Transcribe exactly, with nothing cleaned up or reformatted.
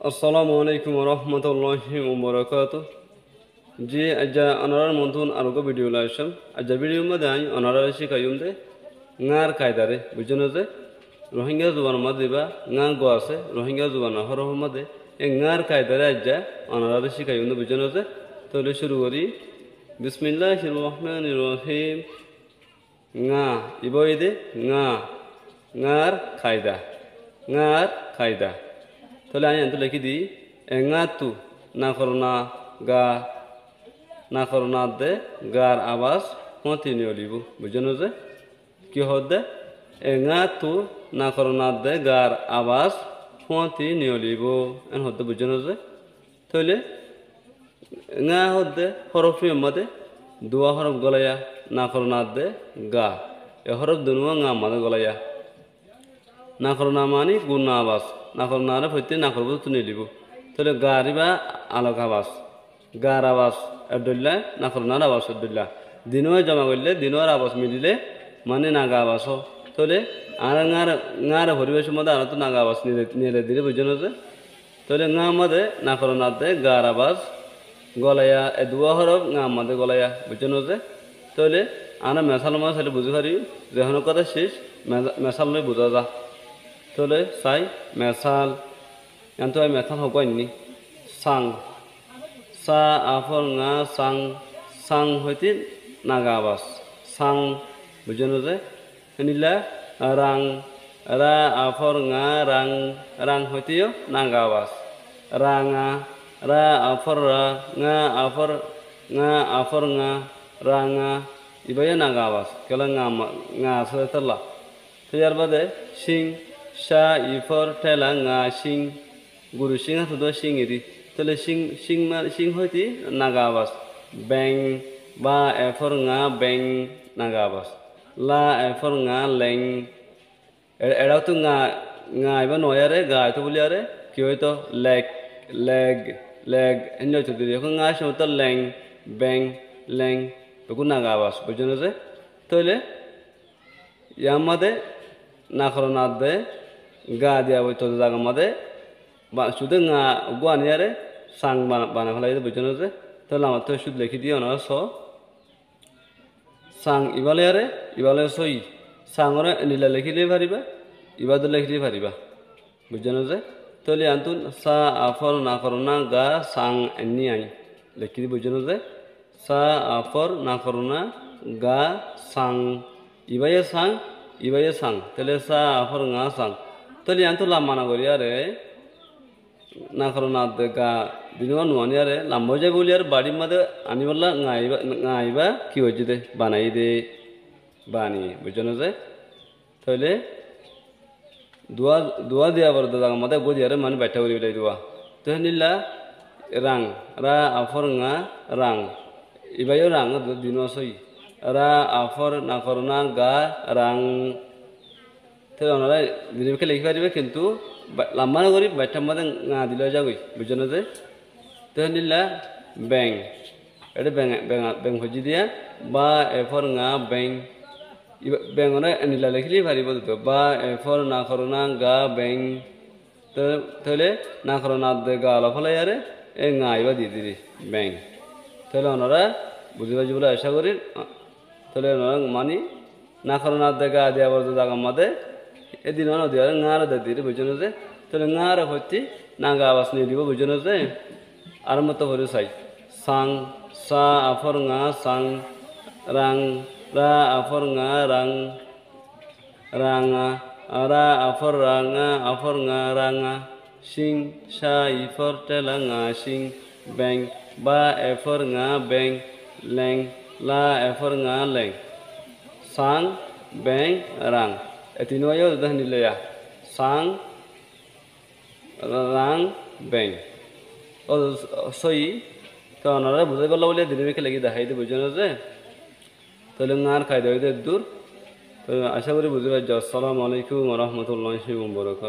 Assalamu alaikum warahmatullahi wabarakatuh. Ji, aijja onorár muúntu ar uggwá video loi aiccúm. Aijja video modde añí onoráre cíkaiyum de ŋár kaidaré, buijjó né ze? Rohingya zubanor modde ibá ŋá uggwá asé, Rohingya zubanor hórofor modde. E ŋár kaidaré aijja onoráre cíkaiyum de, buijjó né ze? Tóile cúru gorí. Bismillahir Rahmanir Rahim. Ŋá, ibá óiye de ŋá, ŋár kaida, ŋár kaida. Tóile añí eéntu lekí di, e ŋáttu nakorna ga, nakorna de gar abas fúañti niyolibó, buijjó né ze? Ki hoódde? E ŋáttu nakorna de gar abas fúañti niyolibó, eén hoódde, buijjó né ze? Tóile ŋá hoódde hórof híyar modde duwá hórof gólaiya, nakorna de ga. E hórof dunuwá ŋár modde gólaiya. Nakorna maní gunna abas. Nakornaré foittí nakor bútottu niyolibó. Tóile gar ibá alok abas. Gar abas eddóilla, nakornar abas eddóilla. Dinuwá joma goillé, dinuwár abas mililé, maní naga abas ó. Tóile añára ŋáre, ŋáre foribár somot añárattú naga abas niyole, niyole dilé, buijjó né ze? Tóile ŋá modde nakorna de gar abas gólaiya, e duwá hórof ŋá modde gólaiya, buijjó né ze? Tóile añára mesal modde sailé buzí fari, ze honó hotá céc me-, mesal loi buzá za. Tóile sai mesal, iántu añí mesal hoggwá ainní. Saŋ. Sa afor ŋá saŋ, saŋ hoité naga abas. Saŋ, buijjó né ze? Héndilla raŋ, ra afor ŋá raŋ, raŋ hoité yó naga abas. Raŋa, ra afor ra, ŋá afor, ŋá afor ŋá, raŋa, ibá yó naga abas. Kiyólla ŋá ma-, ŋá asé de tólla. Tói yar bade cíŋ, ca ifor ṭela ŋá cíŋ. Guru cíŋ asé dé cíŋ eri. Tóile cíŋ, cíŋ ma-, cíŋ hoité naga abas. Beŋ, ba efor ŋá beŋ, naga abas. La efor ŋá leŋ. E-, eçé óito ŋá, ŋá ibá no óiyaré, ga óito bóli aré, ki óito? Lek, leg, leg, héndilla óito deri. Ehón ŋá cíŋ óito leŋ, beŋ, leŋ, beggún naga abas, buijjó né ze? Tóile yar modde nakorna de ga diya boitto de zagar modde ba-, cúde ŋá uggwá aniyaré saŋ bana-, banai félaiye de, buijjó né ze? Tóile añárattú cúde lekí diyé, onorá só. Saŋ ibá loiyaré, ibá loiyaré sóiyi. Saŋoré endilla lekí loi faribá, ibá dóilla lekí loi faribá. Buijjó né ze? Tóile iántu sa afor nakorna ga saŋ enní añí lekí di, buijjó né ze? Sa afor nakorna ga saŋ. Ibá yó saŋ, ibá yó saŋ. Tóile sa afor ŋá saŋ. Tóile iántu lamba no goríyaré, nakorna de ga dinuwá no aniyaré, lamba ói zaibo bóli aré baçir modde aníbolla ŋá ibá, ŋá ibá ki goijjé dé, banaiyé dé, baniyé, buijjó né ze? Tóile duwá, duwá diya bor de zagar modde eggwá diyaré maní baiththá gorí félai duwá. Tói héndilla raŋ, ra afor ŋá raŋ. Ibá yó raŋ, du-, dinuwá sóiyi. Ra afor nakorna ga raŋ. Tóile onorá dine bikká lekí faribá, kintu ba-, lamba no gorí baiththár modde ŋá dile ói zagói, buijjó né ze? Tói héndilla beŋ. Eçé beŋ, beŋ, beŋ hoijjé diya, ba efor ŋá beŋ. Ibá, beŋoré endilla lekí loi faribó dé, ba efor nakorna ga beŋ. Tó-, tóile nakorna de ga loi félaiyaré, e ŋá ibá di diri, beŋ. Tóile onorá buzí faijjó bóli acá gorír. Tóile onorá maní nakorna de ga diya bor de zagar modde, e dinuwá no diyaré, ŋá re de diri, buijjó né ze? Tóile ŋá re foittí naga abas niyolibó, buijjó né ze? Ar motto fori sai. Saŋ, sa afor ŋá saŋ, raŋ, ra afor ŋá raŋ, raŋa, ra afor ra, ŋá afor ŋá, raŋa. Cíŋ, ca ifor ṭela ŋá cíŋ, beŋ, ba efor ŋá beŋ, leŋ, la efor ŋá leŋ. Saŋ, beŋ, raŋ. E tinuwá yó dé héndilla. Saŋ, raŋ, beŋ. Ó, sóiyi. Tói onorá buzái bolla bóli dine bikká lekí dahái dé, buijjó né ze? Tóile ŋár kaida óiye dé eddúr. Tói acá gorí buzí faijjó. Assalamu alaikum warahmatullahi wabarakatuh.